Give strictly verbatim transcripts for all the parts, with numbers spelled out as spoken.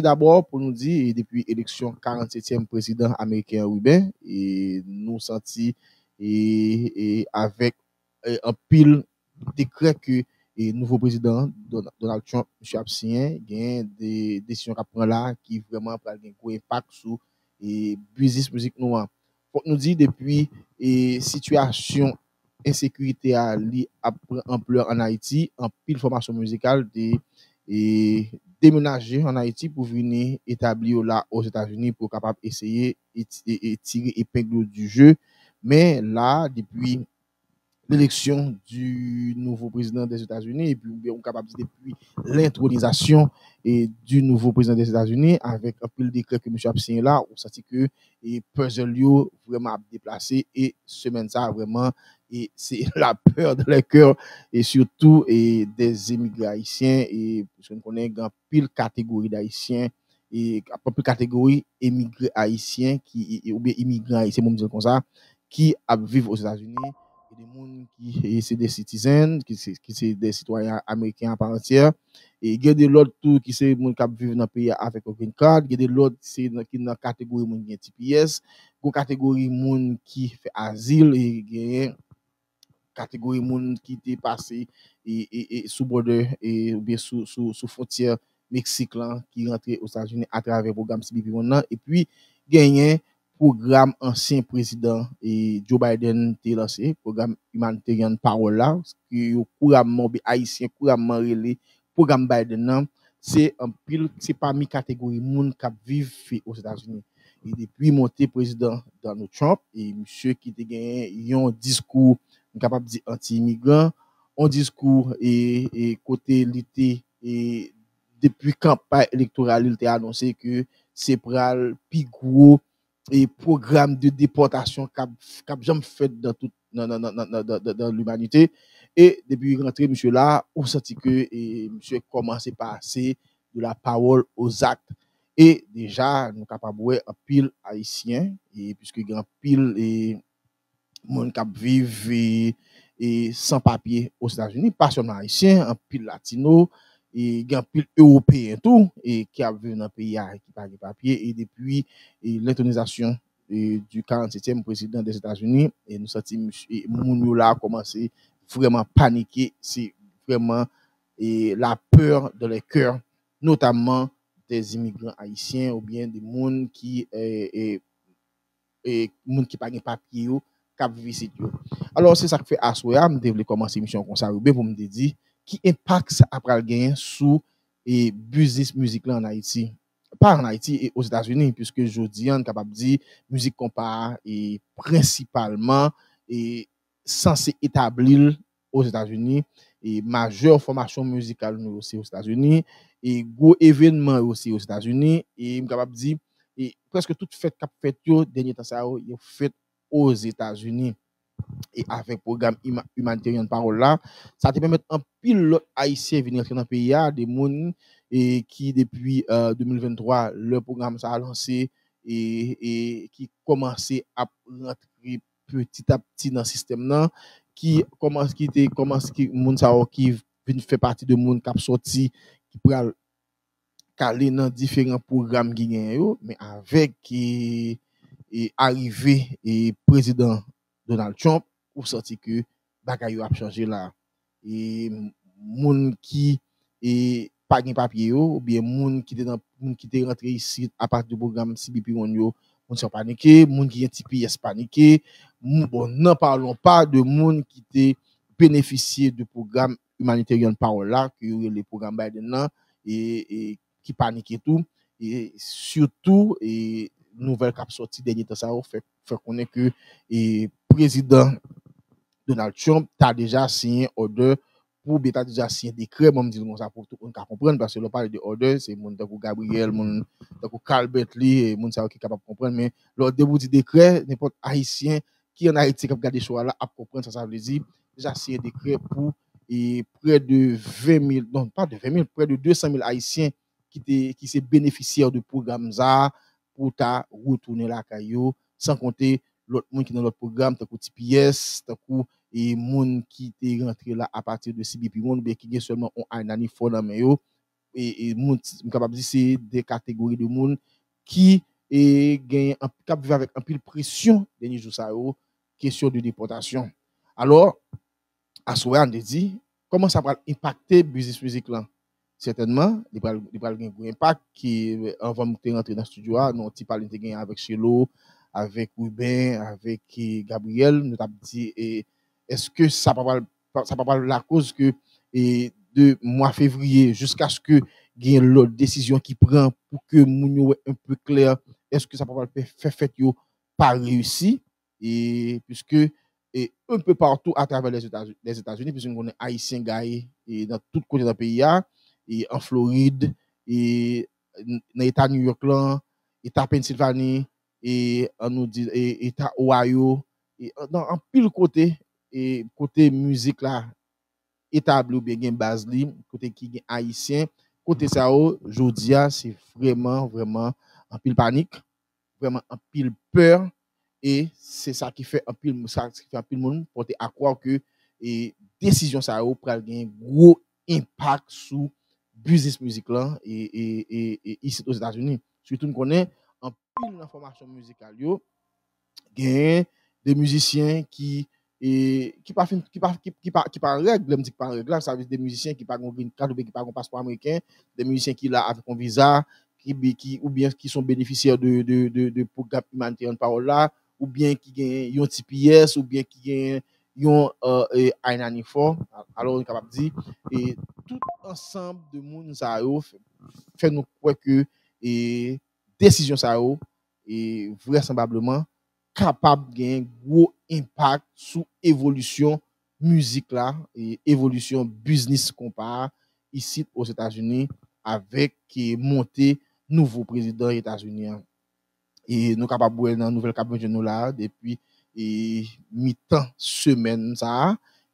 Dabò, pou nou di, e depi eleksyon karannsetyèm prezidan ameriken an, Ruben, e nou santi, e, e avèk, e, anpil dekrè ke, e, nouvo prezidan an, Don-, Donald Trump, misye ap siyen, gen de desizyon k ap pran la ki vrèman pral gen gwo enpak sou, e, biznis mizik nou an. Fòk nou di, depi, e, sitiyasyon ensekirite a, li ap pran anplè ann Ayiti, anpil fòmasyon mizikal te, e, demenaje ann Ayiti pou vini etabli yo la Ozetazini pou yo kapab eseye e ti-, e, e tire epeng yo di je. Men la, depi leleksyon di nouvo prezidan Dèzetazini, epi oubyen ou kapab di depi lentwonizasyon, e, di nouvo prezidan Dèzetazini, avèk anpil dekrè ke misye ap siyen la, ou santi ke, e, puzzle yo vrèman ap deplase, e semèn sa a vrèman, e se la peur dans les cœurs, e sitou, e, des immigrés haïtiens, e piske nou konnen gen anpil kategori d'Ayisyen, e anpil kategori emigre ayisyen ki, e, e, oubyen imigran ayisyen, pou m di l konsa, ki ap viv Ozetazini. Gen de moun ki, e, se de citizen, ki se, ki se de sitwayen ameriken a pa antyè. E gen de lòt tou ki se moun k ap viv nan peyi a avèk yon green card. Gen de lòt se nan, ki nan kategori moun ki gen T P S. Gon kategori moun ki fè azil, e genyen kategori moun ki te pase, e, e, e sou bòdè, e, oubyen sou, sou, sou fwontyè Meksik lan, ki rantre Ozetazini atravè pwogram C B P One nan. Epi, genyen pwogram ansyen prezidan, e, Joe Biden te lanse, pwogram Humanitarian Parole la, ke yo kouramman, oubyen Ayisyen kouramman rele pwogram Biden nan, se anpil, se pami kategori moun k ap viv Ozetazini. E depi monte prezidan Donald Trump, e misye ki te genyen yon diskou, m kapab di anti-imigran, yon diskou, e, e kote li te, e depi kanpay elektoral li, li te anonse ke se pral pi gwo, e, pwogram de depòtasyon k ap, k ap janm fèt dans tout, dans, dans, dans, dans, dans, dans l'humanité. E depi rantre misye la, ou santi ke, e, misye kòmanse pase de la parole aux actes. E deja, nou kapab wè anpil Ayisyen, e piske gen anpil, e, moun k ap viv, e, e san papye Ozetazini, pa sèlman Ayisyen, anpil Latino, e gen anpil Ewopeyen tou, e ki ap viv nan peyi a, ki pa gen papye, e depi, e, lentwonizasyon, e, di karannsetyèm prezidan Dèzetazini, e nou santi misye, e moun yo la kòmanse vrèman panike, se vrèman, e, la peur dans les cœurs, notamment des immigrants haïtiens oubyen de moun ki, e, e, e moun ki pa gen papye yo k ap viv isit yo. Alò, se sa k fè aswè a, m te vle kòmanse emisyon konsa, Ruben, pou m te di ki enpak sa a pral genyen sou, e, biznis mizik la ann Ayiti. Pa ann Ayiti, e Ozetazini, piske jodi a, n kapab di mizik konpa a, e prensipalman, e sanse etabli l Ozetazini, e majè fòmasyon mizikal nou yo se Ozetazini, e gwo evènman yo se Ozetazini, e m kapab di, e prèske tout fèt k ap fèt yo, dènye tan sa yo, yo fèt Ozetazini. E avèk pwogram Ima-, Humanitarian Parole la, sa te pèmèt anpil lòt Ayisyen vin rantre nan peyi a, de moun, e ki depi, e, de mil venntwa, lè pwogram sa a lanse, e, e ki kòmanse ap rantre piti a piti nan sistèm nan, ki kòmanse, ki te kòmanse, ki moun sa yo ki vin fè pati de moun k ap sòti, ki pral kale nan diferan pwogram ki genyen yo, men avèk, e, e arive, e prezidan Donald Trump, ou santi ke bagay yo ap chanje la. E moun ki, e pa gen papye yo, oubyen moun ki te nan, moun ki te rantre isit apati de pwogram C B P One yo, moun sa yo panike, moun ki gen T P S panike, moun, bon, n'en parlons pas de moun ki te benefisye de pwogram Humanitarian Parole la, ke yo rele pwogram Biden nan, e, e ki panike tou, e sitou, e nouvèl k ap sòti dènye tan sa yo fè, fè konnen ke, e, prezidan Donald Trump ta deja siyen òdè pou, oubyen ta deja siyen dekrè, bon, m di l konsa pou tout moun ka konprann, paske lè w pale de òdè, se moun tankou Gabriel, moun tankou Carl Bentley, e moun sa yo ki kapab konprann, men lè w, depi w di dekrè, nenpòt Ayisyen ki ann Ayiti k ap gade show a la ap konprann sa sa vle di. Deja siyen dekrè pou, e, prè de ven mil, non, pa de ven mil, prè de de san mil Ayisyen ki te, ki se benefisyè de pwogram sa a pou ta retounen lakay yo, san konte lòt moun ki nan lòt pwogram, tankou T P S, tankou, e, moun ki te rantre la apati de C B P One, oubyen ki gen sèlman yon I ninety-four nan men yo, e, e moun, m kapab di se de kategori de moun ki e, gen, k ap viv avèk anpil presyon dènye jou sa yo, kesyon de depòtasyon. Alò, aswè a, n te di, kòman sa pral enpakte biznis mizik lan? Sètènman, li pral, li pral gen gwo enpak ki, anvan m te rantre nan estidyo a, nan yon ti pale m te genyen avèk Chelo, avèk Ruben, avèk e, Gabriel, nou t ap di, e, èske sa pa pral, sa pa pral lakoz ke e, de mwa fevriye jiskaske gen lòt desizyon ki pran pou ke moun yo wè enpe klè, èske sa pa pral fè, fè fèt yo pa reyisi? E, puiske e, enpe patou atravè Lèzetazini, puiske nou konnen Ayisyen gaye e, nan tout kote nan peyi a, e, an Florid, e, nan eta New York lan, eta Pennsylvanie, e, an nou di, e, eta Ohio, e, nan anpil kote, e, kote mizik la etabli oubyen gen baz li, kote ki gen Ayisyen, kote sa yo, jodi a, se vrèman, vrèman anpil panik, vrèman anpil pè, e se sa ki fè anpil, sa ki fè anpil moun pòte a kwè ke e, desizyon sa yo pral gen gwo enpak sou biznis mizik lan e, e, e, e isit Ozetazini. Sitou n konnen anpil nan fòmasyon mizikal yo, gen de mizisyen ki e, ki pa fin, ki pa, ki, ki pa, ki pa règ, lè m di ki pa règ la, sa vle di de mizisyen ki pa gen green card oubyen ki pa gen paspò ameriken, de mizisyen ki la avèk yon viza, ki, ki, oubyen ki son benefisyè de, de, de, de pwogram imanitè an pawòl la, oubyen ki gen yon T P S, oubyen ki gen yon uh, e, I ninety-four. Alò, nou kapab di, e tout ansanm de moun sa yo fè, fè nou kwè ke e, desizyon sa yo, e vrèsanblableman, kapab gen gwo enpak sou evolisyon mizik la, e evolisyon biznis konpa a isit Ozetazini, avèk e, monte nouvo prezidan Etazini an. E nou kapab wè nan nouvèl k ap vin jwenn nou la a, depi e, mitan semèn sa a,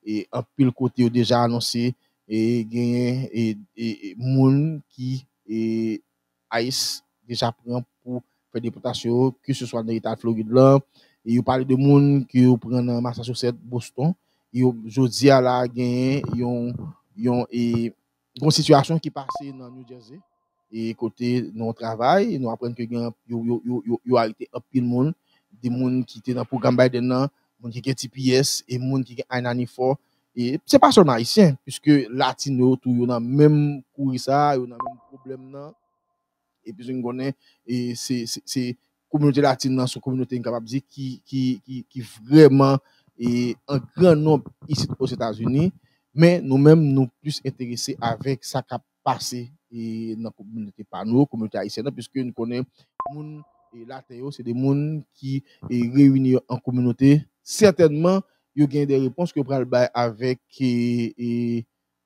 e anpil kote yo deja anonse e, genyen e, e, e, moun ki e, ICE deja pran pou fè depòtasyon yo, ke se swa nan eta Florid lan, e yo pale de moun ke yo pran nan Massachusetts, Boston, yo, jodi a la, genyen yon, yon, e, yon sitiyasyon ki pase nan New Jersey, e kote nan yon travay, nou aprann ke gen, yo, yo, yo, yo, yo arete anpil moun, de moun ki te nan pwogram Biden nan, moun ki gen T P S, e moun ki gen I ninety-four, e se pa sèlman Ayisyen, piske Latino tou, yo nan menm kouri sa, yo nan menm pwoblèm nan, epi nou konnen, e se, se, se kominote latin nan, se yon kominote, m kapab di, ki, ki, ki, ki vrèman, e, an gran nonb isit Ozetazini, men nou menm, nou plis enterese avèk sa k ap pase, e, nan kominote pa nou, kominote ayisyèn nan, piske nou konnen moun, e, laten yo, se de moun ki, e, reyini yo an kominote. Sètènman, yo gen de repons ke yo pral bay avèk, e, e,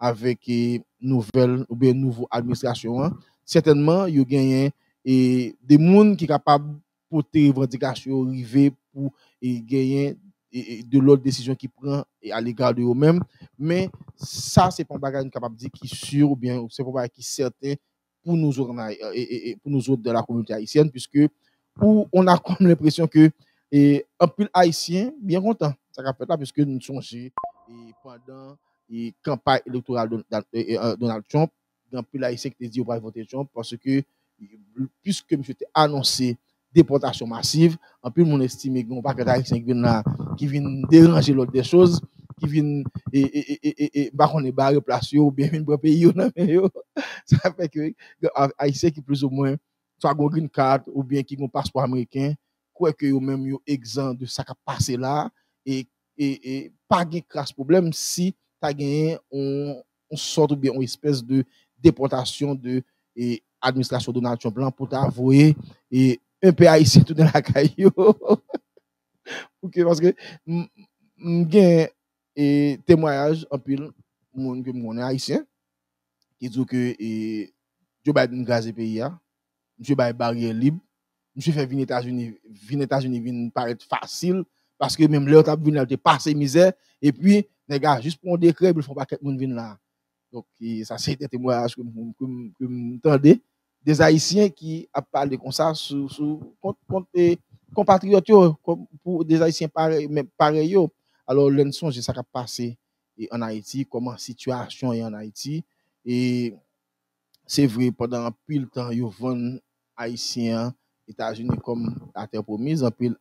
avèk, e, nouvèl oubyen nouvo administrasyon an. Sètènman, yo genyen, e, de moun ki kapab pote revandikasyon yo rive pou, e, genyen, e, e, de lòt desizyon ki pran, e, alega de yo menm. Men, sa se pa yon bagay nou kapab di ki si oubyen se pa yon bagay ki sèten pou nou zòt, e, e, e, pou nou zòt dan la kominote ayisyèn, piske pou on a kòm lenpresyon ke, e, anpil Ayisyen byen kontan sa k ap fèt la, piske nou sonje, e, pandan, e, kanpay elektoral Don-, e, e, Donald Trump, gen anpil Ayisyen ki te di yo pral vote Trump, paske, piske misye te anonse depòtasyon masiv, anpil moun estime gen yon pakèt Ayisyen ki vin la, ki vin deranje lòd de choz, ki vin, e, e, e, e, e, e, m pa konnen, bare plas yo, oubyen vin pran peyi yo nan men yo. Sa fè ke gen a-, Ayisyen ki plizoumwen swa gen yon green card oubyen ki gen yon paspò ameriken, kwè ke yo menm yo egzan de sa k ap pase la, e, e, e pa gen kras pwoblèm si ta genyen yon, yon sòt oubyen yon espès de depòtasyon de, e, administrasyon Donald Trump lan pou ta voye, e, enpe Ayisyen tounen lakay yo. Pouki? Paske m, m gen, e, temwayaj anpil moun ke m konnen Ayisyen ki di w ke, e, Joe Biden kraze peyi a, misye bay baryè lib, misye fè vin Etazini, vin Etazini vin parèt fasil, paske menm lè yo t ap vin la, yo te pase mizè, epi nèg la jis pran yon dekrè, epi l fè yon pakèt moun vin la. Donk, e, sa se te temwayaj ke m, ke m, ke m tande, de Ayisyen ki ap pale konsa sou, sou, kont, kont, e, konpatriyòt yo, kon, pou de Ayisyen parèy, men parèy yo. Alò, lè n sonje sa k ap pase, e, ann Ayiti, kòman sitiyasyon ye ann Ayiti, e, se vre, pandan anpil tan, yo vann Ayisyen an Etazini kòm la terre promise, anpil